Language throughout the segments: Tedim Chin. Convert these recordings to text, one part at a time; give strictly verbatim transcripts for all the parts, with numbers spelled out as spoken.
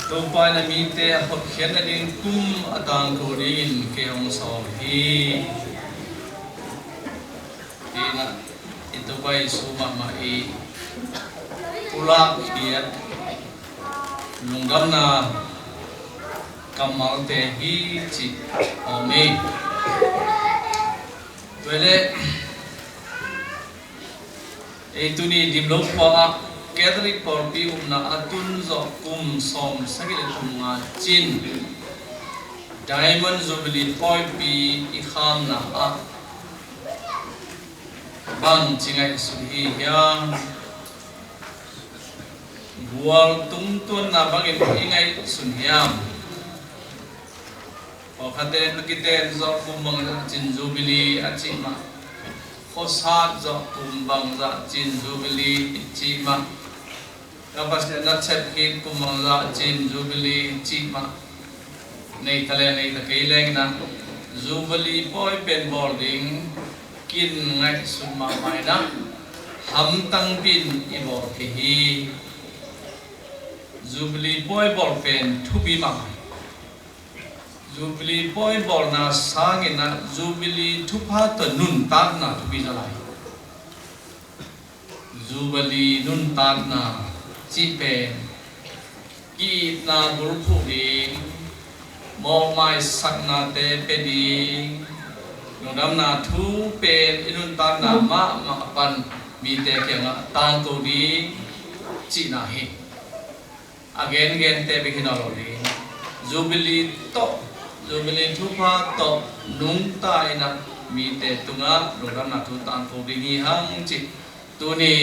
Topa in a mite a hotkhiat nading kum a tangko dingin kei hong sawl hi. Hi in ah, i Topa Jesuh mahmah i pulak khiat lungdamna kammalte hi cih om hi. Tua leh ei tuni Dimlo khua ah Catholic pawlpi upna a tun zawh kum sawm sagih le kum nga cin Diamond Jubilee pawipi i khamna ah bang ci ngaihsut hi hiam? Gual tungtuanna bangin i ngaihsun hiam? Pawlkhatte a kiten zawh kum bangzah cin Jubilee a cih mah, khuasat zawh kum bangzah cin Jubilee i cih mah, ka Pasian na sep khit kum bangzah cin Jubilee i cih mah, nei ta leng nei ta kei leng in ah, Jubilee pawi pen bawl ding kin ngaihsut mahmah in ah, hamtangpi in i bawl kei hi. Jubilee pawi bawl pen thupi mahmah. Jubilee pawi bawlna sangin ah Jubilee thupha tawh nuntakna thupi zaw lai. Jubilee nuntakna cih pen ki-itna bulphuh ding, mawhmaisaknate pia ding, lungdamna thu pen i nuntakna mahmah pan mite kiangah tangko ding cihna hi. A gengente bek hi nawn lo ding. Jubilee tawh, Jubilee thupha tawh nungta in ah mite tungah lungdamna thu tangko ding hi hang cih tuni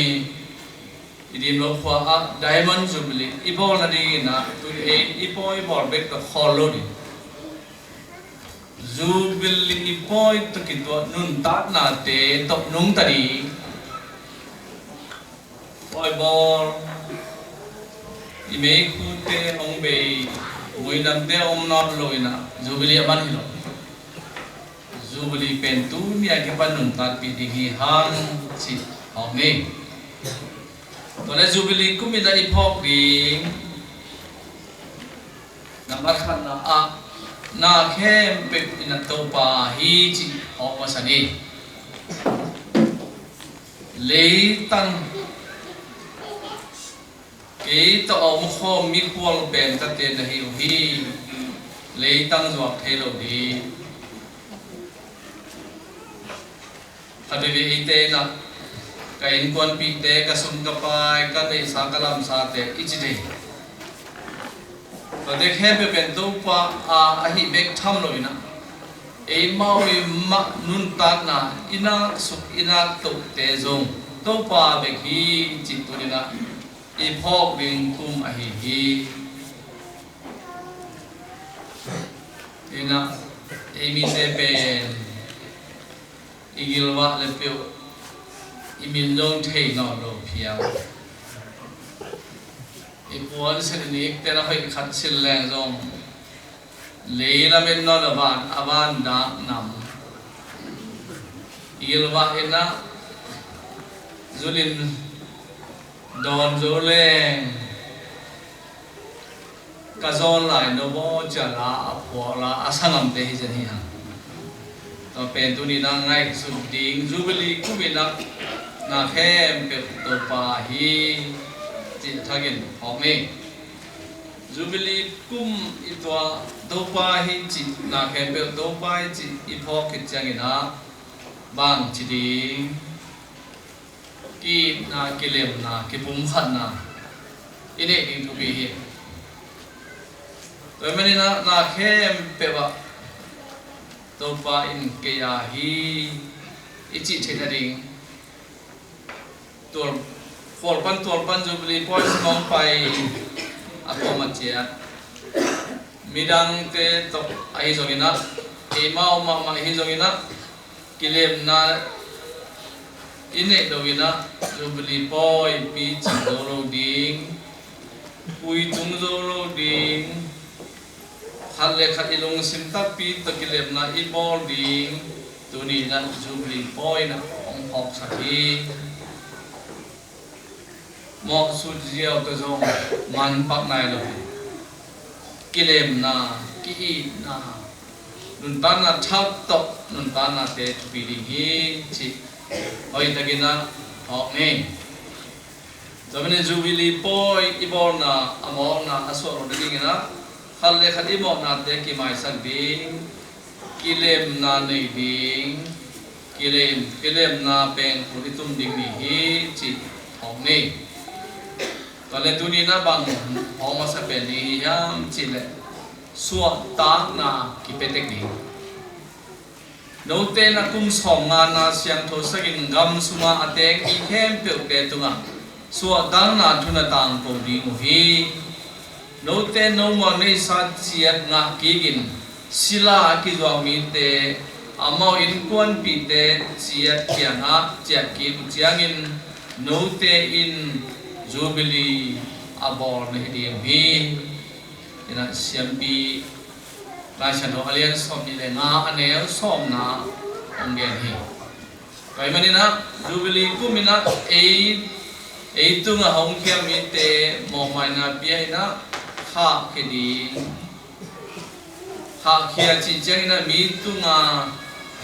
i Dimlo khua ah Diamond Jubilee i bawl nadingin ah tuni ei i pawi bawl bek tawh khawl lo ding. Jubilee pawi tawh kituah nuntaknate tawh nungta ding. Pawi bawl, i meikhute hong bei, muidamte om nawn lo in ah Jubilee a man hi lo. Jubilee pen tuni a kipan nuntakpih ding hi hang cih hong ni. Tua leh Jubilee kum in ah i phawk ding nambat khatna ah na khempeuh in ah Topa hi cih hong masa ni. Leitang kei tawh a om khawm mikhual pen ka te na hi uh hi. Leitang zuak thei lo ding. A veve eite in ah ka innkuanpihte, ka sum ka pai, ka neihsa ka lamsate i ci thei. Tuate khempeuh pen Topa a ahi bek tham lo in ah, eimau i mah nuntakna i nak suk i nak tohte zong Topa bek hi cih tuni in ah i phawk ding kum ahi hi. In ah ei mite pen i gilvah le peuh i min zong thei nawn lo phial. I puan senikte na hoih khat sil leng zong lei lamet nawn lo van a van dak nam. I gilvah in ah zulin dawn zo leng ka zawn lai no baw cia la a phuak la a sangamte hi zen hi hang. Tua pen tuni na ngaihsut ding Jubilee kum in ah na khempeuh Topa hi cih thakin phawk ni. Jubilee kum i tuah Topa hi cih, na khempeuh Topa hi cih i phawk khit ciangin ah bang ci ding? Ki-itna, kilemna, kipumkhatna i neih ding thupi hi. Tua ahih manin ah na khempeuh ah Topa in kei a hi i cih theih nading, tual, khual pan tual pan Jubilee pawi sungah pai a kawm a ciah midangte tawh ahi zongin ah, eimau mahmah ahi zongin ah, kilemna i neih lo in ah Jubilee pawipi cing zo lo ding, pui tung zo lo ding, khat le khat i lungsim takpi tawh kilemna i bawl ding, tuni in ah Jubilee pawi in ah hong phawksak hi. Mawhsut ziau tawh zong man pak nai lo hi. kilemna, ki-itna, nuntakna thak tawh nuntaknate thupi ding hi cih hoihtakin ah phawk ni. Tua manin Jubilee pawi i bawlna a mawkna a suah lo nadingin ah khat le khat i mawknate kimaisak ding, kilemna nei ding, kilem, kilemna pengkul i tum ding ni hi cih phawk ni. Tua le tuni-in ah bang phawk masa pen ding hi hiam cih leh suahtakna kipia tek ding. Note in ah kum sawmngana siangtho sakin gam sungah a teng mi khempeuhte tungah suahtakna thu na tangko ding uh hi. Note in nomual neihsa ciat ngah kikin sila a kizuak mite, amau innkuanpihte ciat kiangah ciah kik uh ciangin note in Jubilee a bawl na hi ding uh hi. Inah siampi Lai Siangtho a lian sawmnih le nga a neu sawmna hong gen hi. Tua ahih manin ah Jubilee kum in ah ei, ei tungah hong khia mite mawhmaina pia in ah khahkhia ding. Khahkhia cih ciangin ah mi tungah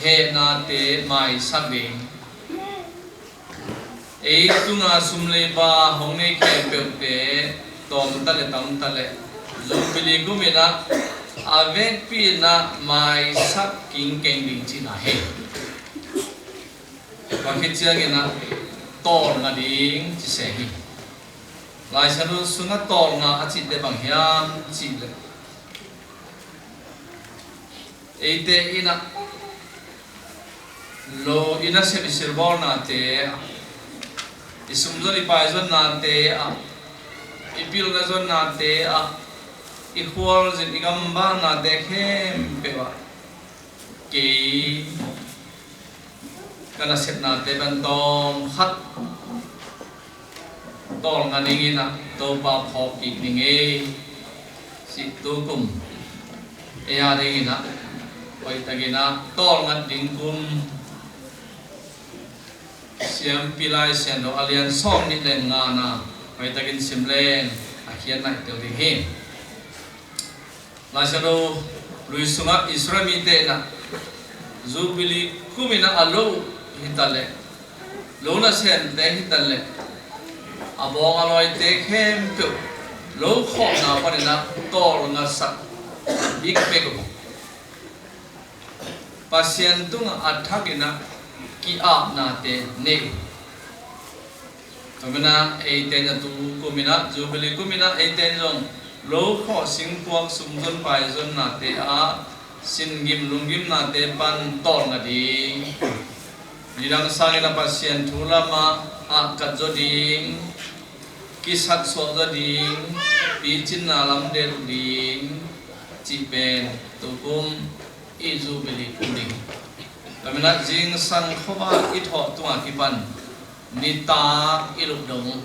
hehnate maisak ding. Ei tungah sum le pai hong nei khempeuhte tawm ta le tam ta le Jubilee kum in ah a vekpi in ah maisak kingkeng ding cihna hi. Tua khit ciangin ah tawlnga ding ci se hi. Lai Siangtho sungah tawlnga a cihte bang hiam cih leh eite in ah lo i nasep i silbawlnate ah, i sumzon i paizonnate ah, i pilna zonnate ah, i khualzin i gambahnate khempeuh ah kei ka nasepnate pan tawm khat tawlnga dingin ah Topa phawk kik ning ei. Sih tu kum ei a dingin ah hoihtakin ah tawlnga ding kum. Siampi Lai Siangtho a lian sawmnih le ngana hoihtakin sim leng a khiat naih tel ding hi. Lai Siangtho lui sungah Israel mite in ah Jubilee kum in ah a lo hi ta leh, lo nasemte hi ta leh, a bawng a lawite khempeuh lo khawhna panin ah tawlngasak bikbek uh. Pasian tungah a thakin ah ki-apnate nei uh. Tua manin ah eite in ah tu kum in ah Jubilee kum in ah eite in zong lo khawh singkuang sumzon paizonnate ah singim lunggimnate pan tawlnga ding. Nidang sangin ah Pasian thu lamah ah kat zaw ding, kisatsuah zaw ding, picinna lam delh ding cih pen tu kum i Jubilee kum ding. Tua manin ah zingsang khuavak i thawh tungah kipan nitak i lupdong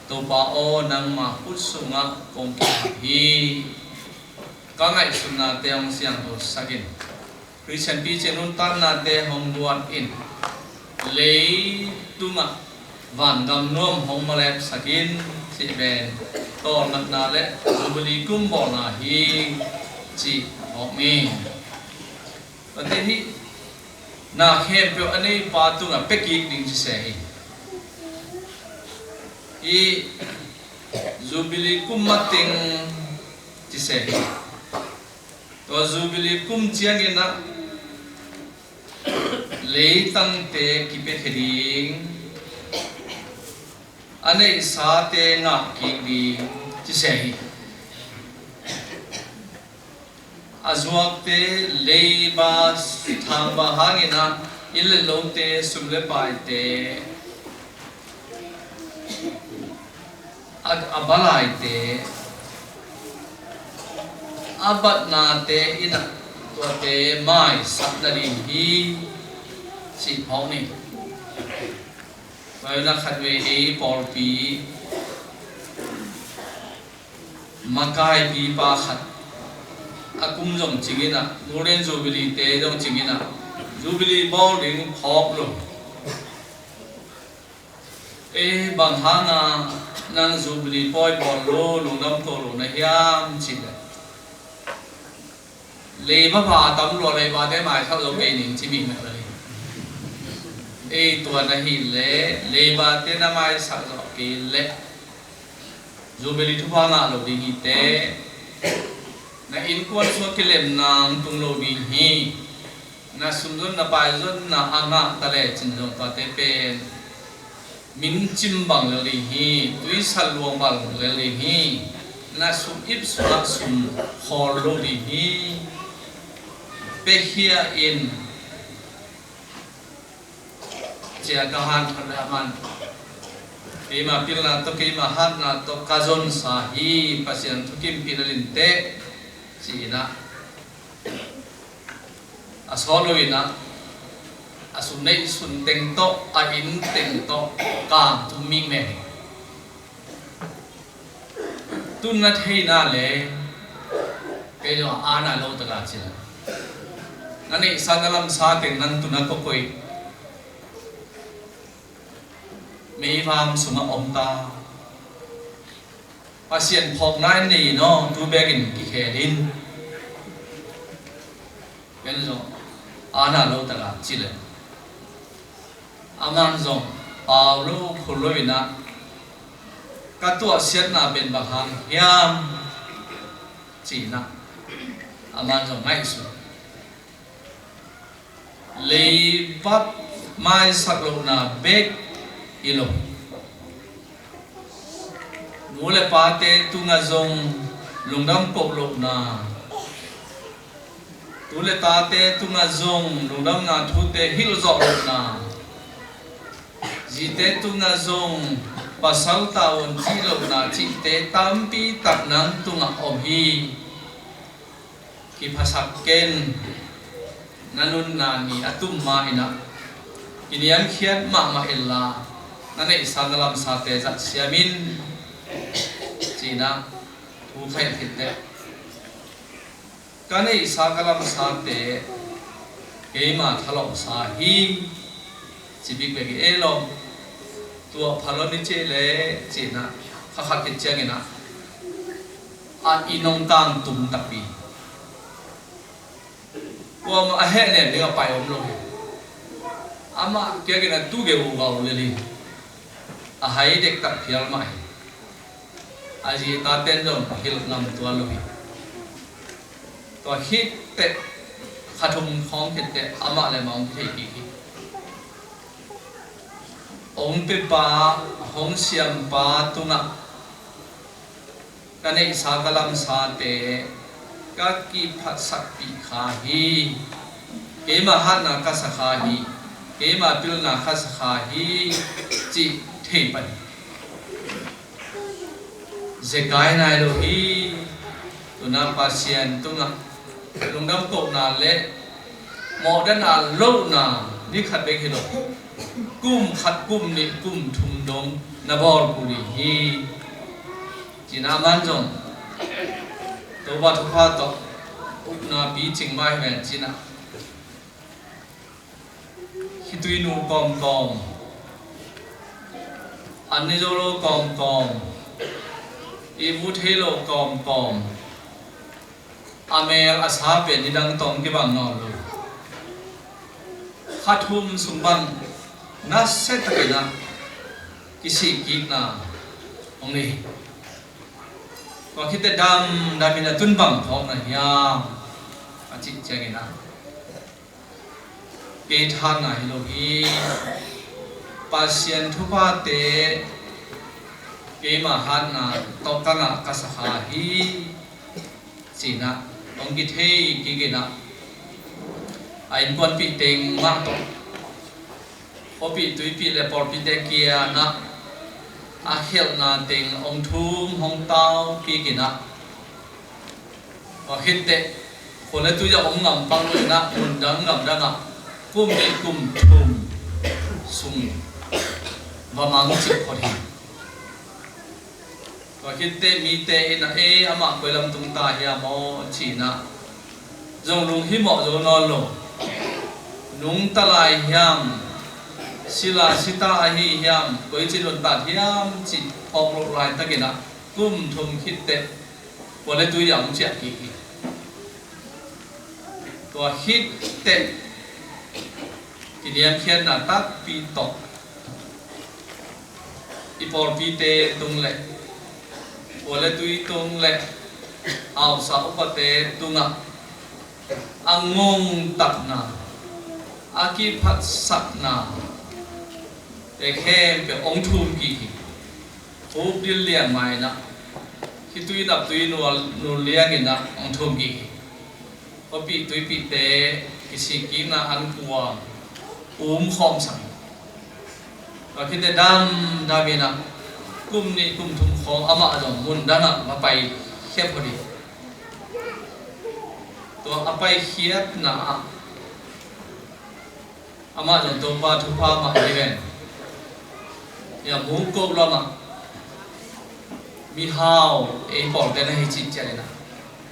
Topa aw, nangma khut sungah kong kihap hi. Ka ngaihsutnate hong siangthosak in, Khristian picing nuntaknate hong guat in, leitungah vangam nuam hong malepsak in, cih pen tawlngatna le Jubilee kum bawlna hi, cih phawk ni. Tua te hih na khempeuh a neipa tungah pia kik ding ci se hi. Hih Jubilee kum mateng ci se hi. Tua Jubilee kum ciangin ah leitangte kipiakhia ding, a neihsate ngah kik ding ci se hi. A zuakte leiba thangba hangin ah inn le lote, sum le paite, a, a balaite, a batnate in ah tuate maisak nading hi, cih phawk ni. Tua in ah khatvei ei pawlpi makaipipa khat a kum zong cingin ah, Golden Jubilee te zong cingin ah, Jubilee bawl ding phawk lo. Ei, bang hanga nang Jubilee pawi bawl lo, lungdam to lo na hiam cih leh, Leiba pha a tam lua, leibate maisak zo kei ning ci mi mel lo hi. Ei tua na hi leh leibate na maisak zo kei leh Jubilee thupha ngah lo ding hi teh. Na innkuan sung kilem nang tung lo ding hi. Na sumzonna paizonna a ngah ta lecin zong tuate pen min cim bang lel ding hi, tuisa luang bang lel ding hi. Na sum ip sungah sum khawl lo ding hi. Pekhia in, cia ka hanthawn le a man, keima pilna tawh keima hatna tawh ka zonsa hi, Pasian thukimpih na lin teh, ci-in ah, a sawt lo-in ah, a sum neih sun teng tawh, a inn teng tawh kang tum mikmek hi. Tun na theihna le kei zong a na lo taka cil na neihsa na lamsa teng nang tun a kokoih meivang sungah om ta. Pasian phawkna in nei in aw, tu bekin kikhel in. Ken zong a na lo taka ci le a man zong pau lo phul lo-in ah, ka tuahsiatna pen bang hang hiam, ci-in ah a man zong ngaihsun. Leiba maisak lohna bek hi lo. Nu le pate tungah zong lungdam koh lohna, tu le tate tungah zong lungdamna thute hilh zawh lohna, zite tungah zong pasal tavuan cih lohna cihte tampi tak nang tungah om hi. Kiphasak ken, na nunna ni a tum ma-in ah kiniamkhiat mahmah inla, na neihsa na lamsate zat siam in, ci-in ah thu khaih khit teh, ka neihsa ka lamsate keima thalawhsa hi. Ci bikbek hi ei lo. Tua phalon i cih leh, ci-in ah, kha khat khit ciangin ah a inn hong kang tum takpi. Kuamah a hehnem ding a pai om lo hi. Amah kiangin a tu geu gau lel hi. A hai dektak phial mah hi. A zi a taten zong hilh ngam tuan lo hi. Tua khit teh, kha thum khawng khit teh amah le amah hong kithei kik hi. Hong pepa, hong siampa tungah ka neihsa ka lamsate ka kiphatsakpih kha hi. Keima hatna ka sa kha hi. Keima pilna ka sa kha hi, cih thei pan. Zekai nai lo hi. Tuna Pasian tungah lungdam kohna le mawhdan a lohna ni khat bek hi lo. Kum khat, kum nih, kum thum dong na bawl kul ding hi. Cina man zong Topa thupha tawh upna picing mai ven cina. Khitui nu kawmkawm, an ni zo lo kawmkawm, i mu thei lo kawmkawm, a mel a sa pen nidang tawng kibang nawn lo. Kha thum sung bang nasia takin ah kisih kikna hong nei. Tua khit teh damdamin a tun bang phawk na hiam a cih ciangin ah, kei thanna hi lo hi. Pasian thuphate keima hatna tawh ka ngah ka sa kha hi. Cina hong kithei kikin ah, a innkuanpih teng mah tawh, khuapih tuipih le pawlpihte kiangah a khelhna teng hong thum hong tau kikin ah, tua khit teh khua le tui ah hong ngam pang lo in ah, mundang gamdang ah kum nih kum thum sung va mang cih phot hi. Tua khit teh mite in ah, "Ei, amah koi lam tung ta hiam aw?" ci-in ah zong lunghimawh zo nawn lo. Nungta lai hiam, sila sita ahi hiam, koici nuntak hiam cih phawk loh laitakin ah kum thum khit teh khua le tui ah hong ciah kik hi. Tua khit teh kiniamkhiatna takpi tawh i pawlpite tung le khua le tui tung le hausa upate tungah a ngongtatna, a kiphatsakna te khempeuh hong thum kik hi. Khup dil liang mai inah khitui naptui nul liang inah hong thum kik hi. Khuapi tuipite kisikkikna an kuang um khawm sang hi. Tua khit teh damdam inah kum nih kum thum khawng amah zong mun dangah va pai khia phot hi. Tua a paikhiatna ah amah zong Topa thupha mah hi ven. Hia, muko lamah mihau ei pawlte na hi cih ciang inah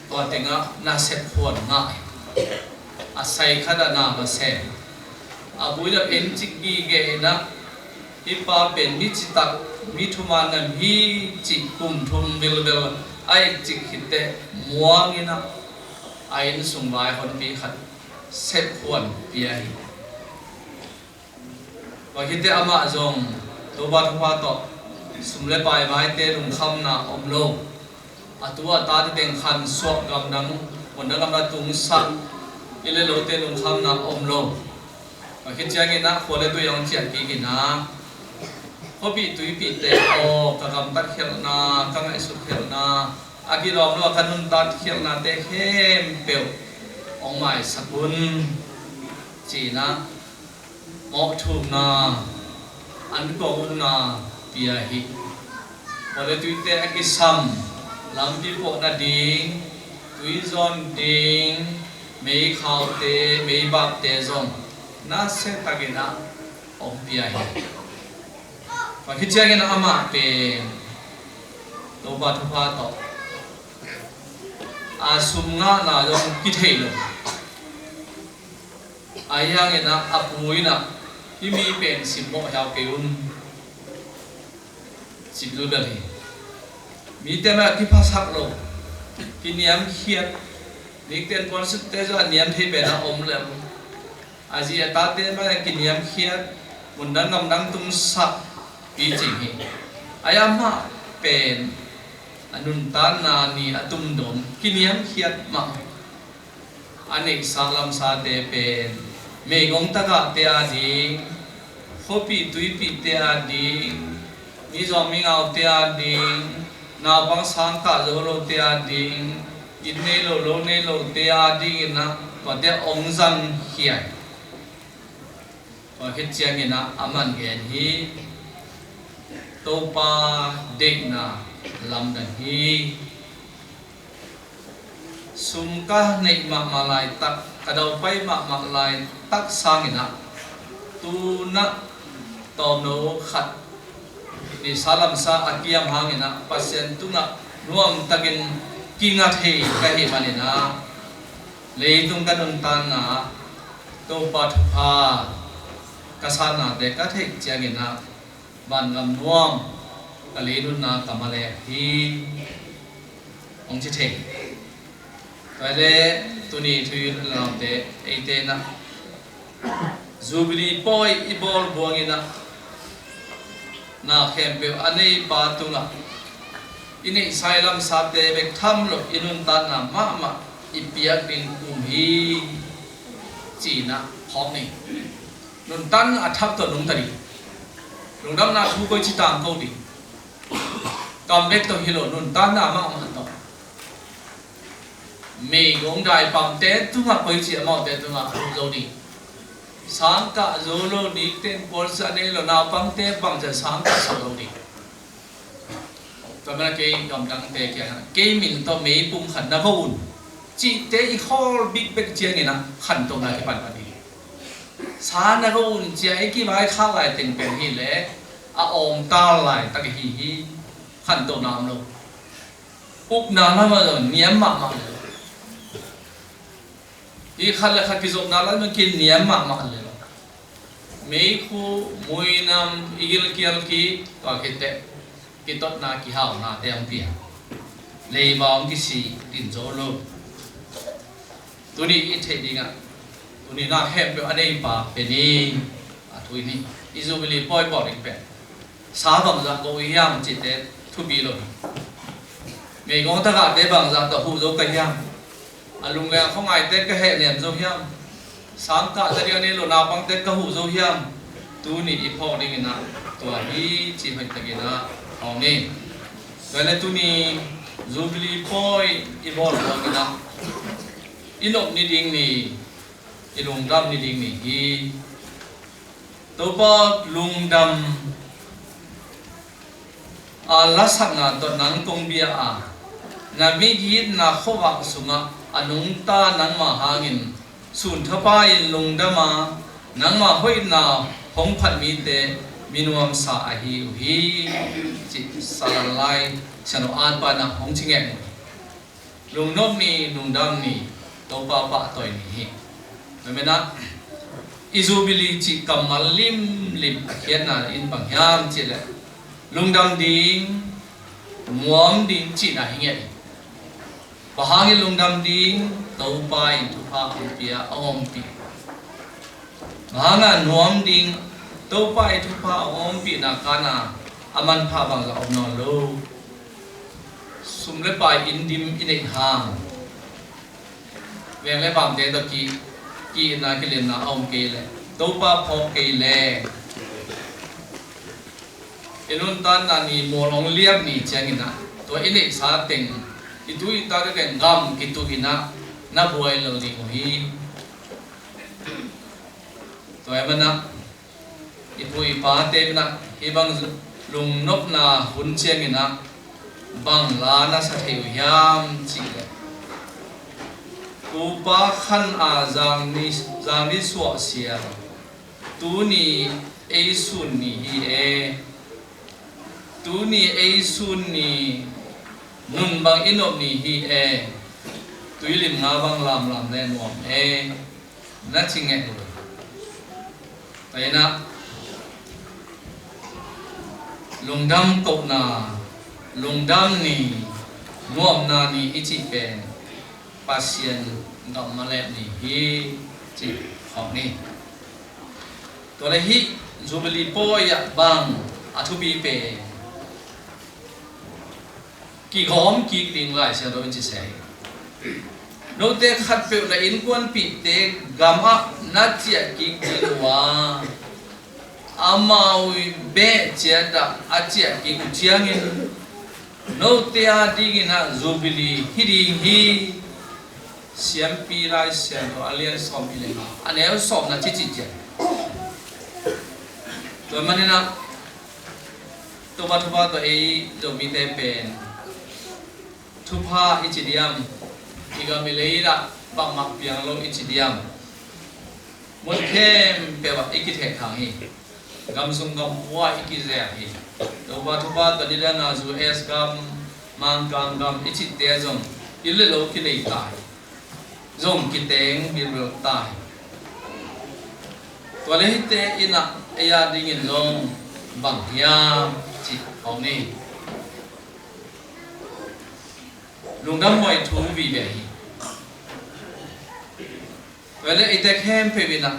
tua tengah nasep khuan ngah hi. A sai khatah na va sem, a builam en cik gige inah hih pa pen mi citak, mi thuman nam hi cih kum thum vilvel a et cik khit teh muang inah a inn sung vai honpi khat sep khuan pia hi. Tua khit teh amah zong Topa thupha tawh sum le pai vaite lungkhamna om lo. A tu a tate teng khansuah, gamdang, gamdang gamdang tungsak, inn le lote lungkhamna om lo. Tua khit ciang inah khua le tui hong ciah kik inah khuapi tuipite aw, ka gamtat khialhna, ka ngaihsut khialhna, a kilawm lo a ka nuntat khialhnate khempeuh hong maisak un, ci inah mawhthumna, an kuang umna pia hi. Khua le tuite a kisam, lampi puah nading, tui zawn ding, meikhaute, meibapte zong nasia tak inah hong pia hi. Tua khit ciang inah amah pen Topa thupha tawh a sum ngahna zong kithei lo. Ahi hang inah a pu inah hih mi pen simmawh hiau kei un, ci bilbel hi. Mite mah kiphasak lo, kiniamkhiat, nikten puansilhte zong a niam thei pen a om lel. A zi a tate mah a kiniamkhiat, mundang gamdang tungsak picing hi. Ahi amah pen a nuntakna ni a tumdawm kiniamkhiat mah. A neihsa lamsate pen meigong tagahte a ding, khuapi tuipite a ding, mizawng mingaute a ding, naupang sangkah zo lote a ding, inn nei lo lo nei lote a ding inah tuate hong zangkhia hi. Tua khit ciang inah a man gen hi. Topa deihna lamdang hi. Sum ka neih mahmah laitak, ka daupai mahmah laitak sang inah tu-in ah tawmno khat, nisa lamsa a kiam hang inah Pasian tungah nuamtakin kinga thei ka hih man inah leitung ka nuntakna ah Topa thupha ka sannate ka theih ciang inah vangam nuam ka lei nunna ka malek hi, hong ci thei. Tua leh tuni thu i launte eite inah Jubilee pawi i bawl buang inah na khempeuh a neipa tungah i neihsa i lamsate bek tham loh i nuntakna mahmah i piak ding kum hi, ci inah phawk ni. Nuntakna a thak tawh nungta ding. Lungdamna thu koici tangko ding. Kam bek tawh hi lo, nuntakna mahmah tawh. Meigong daipamte tungah koici amaute tungah a lut zo ding. Sangkah zo lo, nikten puansilh a nei lo naupangte bangzah sangkah zo lo ding. Tua manin kei gamdangte kiangah kei min tawh meipum khat na go un, cihte i khawl bikbek ciang inah khantohna kipanpan hi. Sa na go un ci-a i kivaikhak lai teng pen hi leh a awngtal laitak hi hi. Khantohna om lo. Ukna lamah zong niam mahmah lel lo. Hi khat le khat kizopna lamah kiniam mahmah lel lo. Meikhu, muinam, i gilkial ki, tua khit teh kitotna kihaunate hong pia. Leiba hong kisik din zo lo. Tuni i theih dingah Nihna khempeuh a neipa pen hi. A thu in hi, i Jubilee pawi bawl ding pen sa bangzah go uh hiam cihte thupi lo hi. Meigong tagahte bangzah tawh huh zo ka hiam? A lungleng a khuangaite ka hehnem zo hiam? Sangkah ta ding a nei lo naupangte ka huh zo hiam? Tuni i phawk dingin ah tua hi cih hoihtakin ah phawk ni. Tua le tuni Jubilee pawi i bawl buangin ah i nop ni ding ni, i lungdam ni ding ni hi. Topa, lungdam a lasakna tawh nang kong bia a, na migitna khuavak sungah a nungta nangmah hangin sunthapai-in lungdam a, nangmah hoihna hong phat mite minuamsa ahi uh hi, cih Salalai Siangtho Atpa in ah hong ci ngek uh hi. Lungnop ni, lungdam ni, Topa pahtawi ni hi. Tua manin ah i Jubilee cih kammal limlim a khiatna in bang hiam cih leh lungdam ding, nuam ding cihna hi ngei hi. Bang hangin lungdam ding? Topa in thupha hong pia, a ompih. Bang hangin nuam ding? Topa in thupha a ompihna kan a, a manpha bangzah om nawn lo. Sum le pai, inn dim i neih hang, veng le vamte tawh ki, ki-itna kilemna a om kei leh, Topa phawk kei leh, i nuntakna ni, mual hong liap ni ciangin ah tua i neihsa teng, i tu i tate teng gam kituh in ah na buai lo ding uh hi. Tua ahih manin ah i pu i pate in ah hih bang lungnopna hun ciangin ah bang la na sa thei uh hiam cih leh, Pu Pa Khan a Zangni, Zangni suahsial, tuni ei sun ni hi e. Tuni ei sun ni, nun bang i nop ni hi e. Tuilim nga bang lamlam le nuam e, na ci ngek uh. Tua in ah lungdam kohna, lungdam ni, nuamna ni i cih pen Pasian gam malep ni hi, cih khawk ni. Tua le hih Jubilee pawi ah bang a thupi pen, kigawm kik ding Lai Siangtho in ci se hi. Note khatpeuh na innkuanpihte gamah na ciah kik ding uh a, amau beh ciat ah a ciah kik uh ciangin note a dingin ah Jubilee hi ding hi. Siampi Lai Siangtho a lian sawm le nga, a neu sawmna cici ciat. Tua manin ah Topa thupha tawh ei Zomite pen thupha i ci diam, i gam i lei lah bangmah piang lo i ci diam. Mun khempeuh ah i kithehthang hi. Gam sung gam pua i kizel hi. Topa thupha tawh nidang a U S gam, Mangkang gam i cihte zong inn le lo kinei ta hi. Zong kiteng bilbel ta hi. Tua le hihte in ah ei a dingin zong bang hiam cih khawk ni. Lungdam huai thu vive hi. Tua le eite khempeuh in ah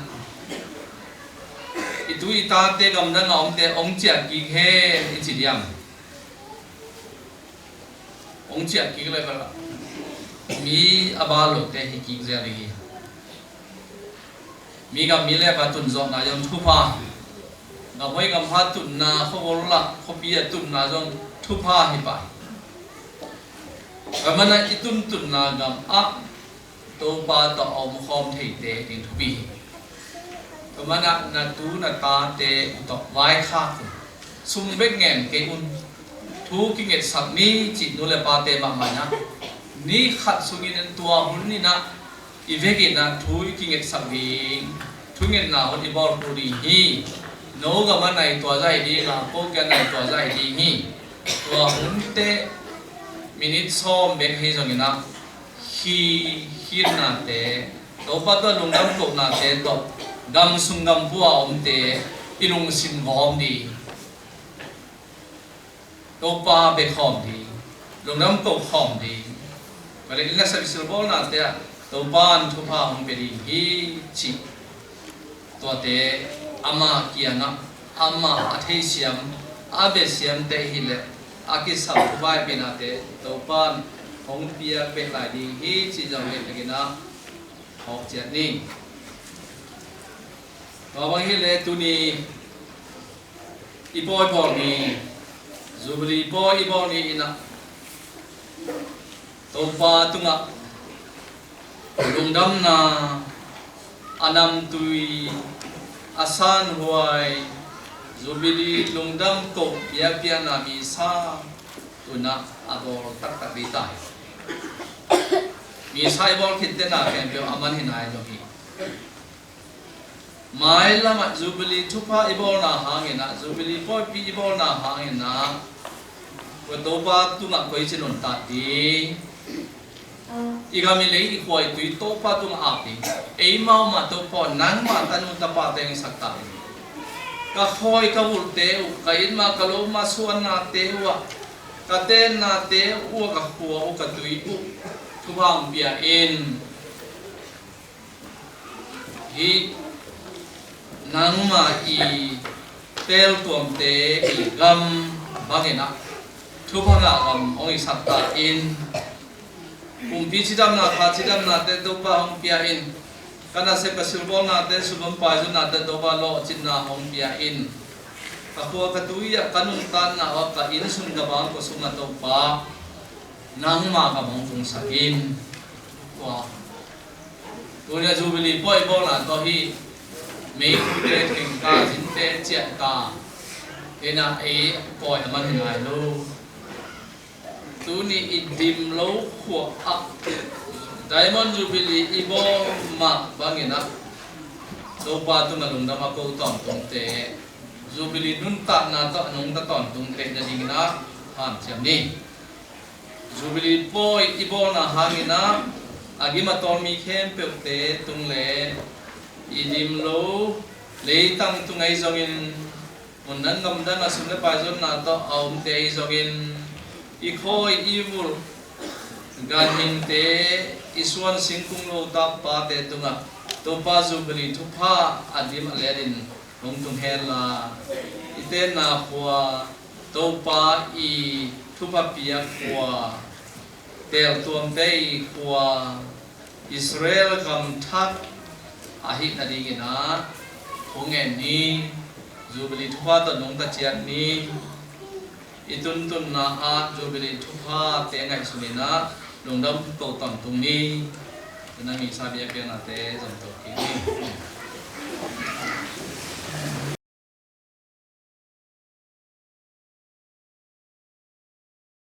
i tu i tate gamdang a omte hong ciah kik hen i ci diam. Hong ciah kik le bel ah mi a ba lote hi kik zel ding hi. Mi gam mi leh va tun zawhna zong thupha hi. Gam hoih gam pha tunna, khuavol lah khuapi a tunna zong thupha hi pah hi. Tua manin ah i tuntunna gam ah Topa tawh a omkhawm theite ding thupi hi. Tua manin ah na tu na tate tawh vaikhak un. Sum bek ngen kei un. Thu kingetsak ni cih nu le pate mahmah in ah ni khat sungin tua hun in ah i vekin ah thu i kingetsak ding, thungetna hun i bawl kul ding hi. No gam a nai tua zah hi ding a, ko kia nai tua zah hi ding hi. Tua hun teh minit sawm bek hi zongin ah khi, khitnate, Topa tawh lungdam kohnate tawh gam sung gam pua a omte i lungsim gawm ding. Topa bia khawm ding, lungdam ko khawm ding. Tua le inn le service bawlnate ah Topa'n thupha hong pia ding hi cih tuate ama kiangah, ama a theisiam, a besiamte hileh a kisam thupha hehpihnate Topa'n hong piak beh lai ding hi cih zong hi takin ah hawk ciat ni. Tua bang hileh tuni i pawi bawl ni, Jubilee pawi i bawl ni in ah Topa tungah lungdamna, a namtui, a sanhuai, Jubilee lungdam ko biakpiakna misa un ah a bawl taktak ding ta hi. Misa i bawl khit teh na khempeuh a man hi nai lo hi. Mailam ah Jubilee thupha i bawlna hangin ah, Jubilee pawipi i bawlna hangin ah, kua Topa tungah koici nuntak ding, i gam i lei i khua i tui Topa tungah ap ding. Eimau mah Topa aw, nangmah tanu tapate hong sak ta in. Ka khawi ka vulhte uh, ka inn mah ka lo mah suannate uh ah, ka tennate uh ah, ka khua uh ka tui uh thupha hong pia in. Hih nangmah i teeltuamte i gam bangin ah thupha ngah gam hong i sak ta in. Kumpi cidamna, kha cidamnate Topa hong pia in. Ka nasep ka silbawlnate, sulban paizonnate Topa lawhcinna hong pia in. Ka khua ka tui ah, ka nuntakna uh ah, ka inn sung ka bang kua sungah Topa nangmah gam hong tungsak in. Tua Tuni a Jubilee pawi bawlna tawh hih meikuite, thengka, zinte, ciahta in ah ei pawi a man hi nai lo. Tuni i dim lo khua ah Diamond Jubilee i bawl mah bangin ah Topa tungah lungdam a ko tawntungte, Jubilee nuntakna tawh a nungta tawntungte na dingin ah hanciam ni. Jubilee pawi i bawlna hangin ah a gim a tawl mi khempeuhte tung le i dim lo, leitang tung ahi zongin, mun dang gam dang a sum le paizonna tawh a omte ahi zongin, i khawi i vulh, ganhingte, i suan singkung lo takpate tungah Topa Jubilee thupha a dim a letin hong tung henla, i tenna khua, Topa i thupha piak khua, teeltuamte i khua, Israel gam thak ahih nadingin ah hong en ni. Jubilee thupha tawh nungta ciat ni. I tuntunna ah Jubilee thuphate ngaihsun in ah lungdam ko tawntung ni. Tua na misa biakpiaknate zong to kik ni.